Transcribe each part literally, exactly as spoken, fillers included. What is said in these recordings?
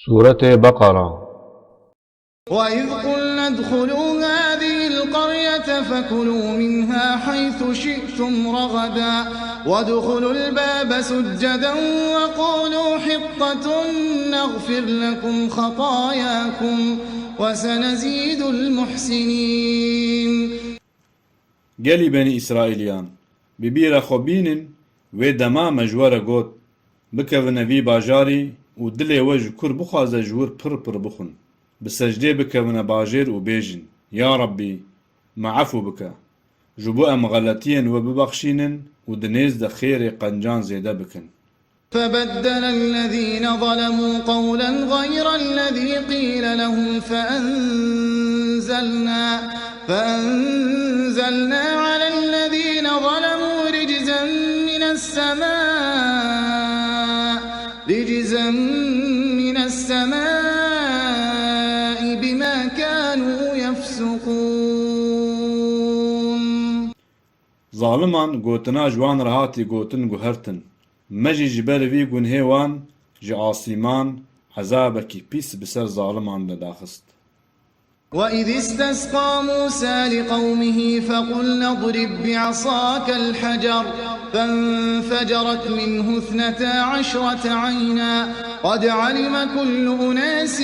Sûretê Beqera. وإذ قلنا ادخلوا هذه القرية فكلوا منها حيث شئتم رغدا وادخلوا الباب سجدا وقولوا حطة نغفر لكم خطاياكم وسنزيد المحسنين. Gelî Benî Îsraîliyan, bi bîra xwe bînin, wê dema me ji we re got, bikevine vî bajarî û dilê we ji kur bixwaze ji wir pir pir bixwin. Bi secdê bikevine bajêr û bêjin, Ya Rebbî, me efû bike. Ji bo em xeletiyên we bibexşînin û di nêz de xêrê qencan zêde bikin. فبدل الذين ظلموا قولا غير الذي قيل لهم فأنزلنا فأنزلنا على الذين ظلموا رجزا من السماء رجزا من السماء بما كانوا يفسقون. Zaliman gotina ji wan re hatî gotin guhertin, me jî ji ber vî gunhê wan ji asîman ezabekî pîs bi ser zaliman de daxist. وإذ استسقى موسى لقومه فقلنا اضرب بعصاك الحجر فانفجرت منه اثنتا عشرة عينا قد علم كل أناس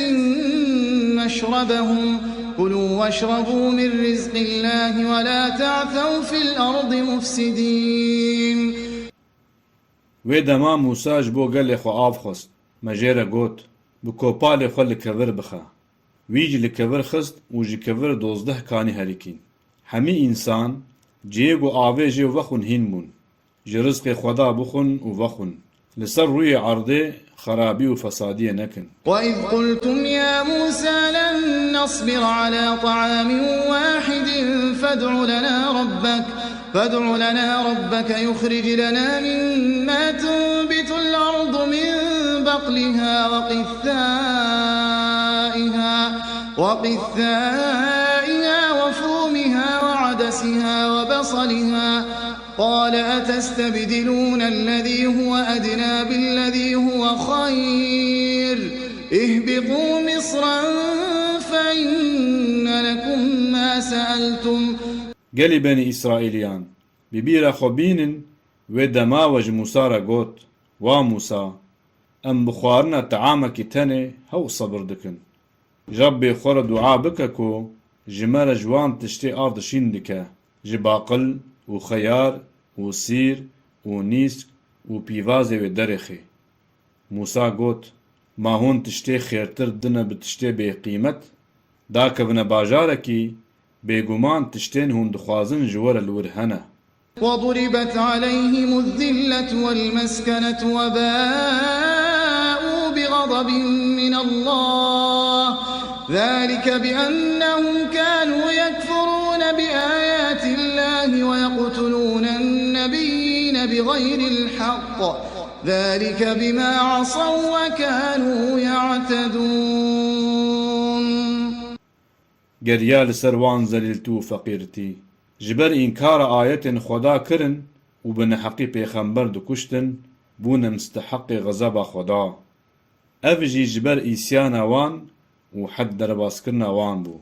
مشربهم كلوا واشربوا من رزق الله ولا تعثوا في الأرض مفسدين. Wê dema Mûsa ji bo gelê xwe av xwest, me jê re got, bi kopalê xwe li kevir bixe. Wî jî li kevir xist û ji kevir dozdeh kanî herikîn. Hemî însan, cihê ku avê jê vexwin hîn bûn. Ji rizqê Xweda bixwin û vexwin. Li ser rûyê erdê xerabî û fesadiyê nekin. وإذ قلتم يا موسى لن نصبر على طعام واحد فادع لنا ربك فادع لنا ربك يخرج لنا مما تنبت الأرض من بقلها وقثائها وقثائها وفومها وعدسها وبصلها قال أتستبدلون الذي هو أدنى بالذي هو خير اهبطوا مصرا فإن لكم ما سألتم. Gelî Benî Îsraîliyan, bi bîra xwe bînin, wê dema we ji Mûsa re got, Wa Mûsa, em bi xwarina teamekî tenê hew sebir dikin. Ji Rebbê xwe re dua bike ku ji me re ji wan tiştê ard şîn dike, ji baqil û xeyar û sîr û nîsk û pîvazê wê derêxê. Mûsa got, Ma hûn tiştê xêrtir didine bi tiştê bêqîmet? Dakevine bajarekî, bêguman tiştên hûn dixwazin ji we re li wir hene. وضربت عليهم الذلة والمسكنة وباءوا بغضب من الله ذلك بأنهم كانوا يكفرون بآيات الله ويقتلون النبيين بغير الحق ذلك بما عصوا وكانوا يعتدون. Geriya li ser wan zelîltî û feqîrtî. Ji ber înkara ayetên Xweda kirin û bi neheqî pêxember dikuştin, bûne misteheqê xezeba Xweda. Ev jî ji ber îsyana wan û hed derbaskirina wan bû.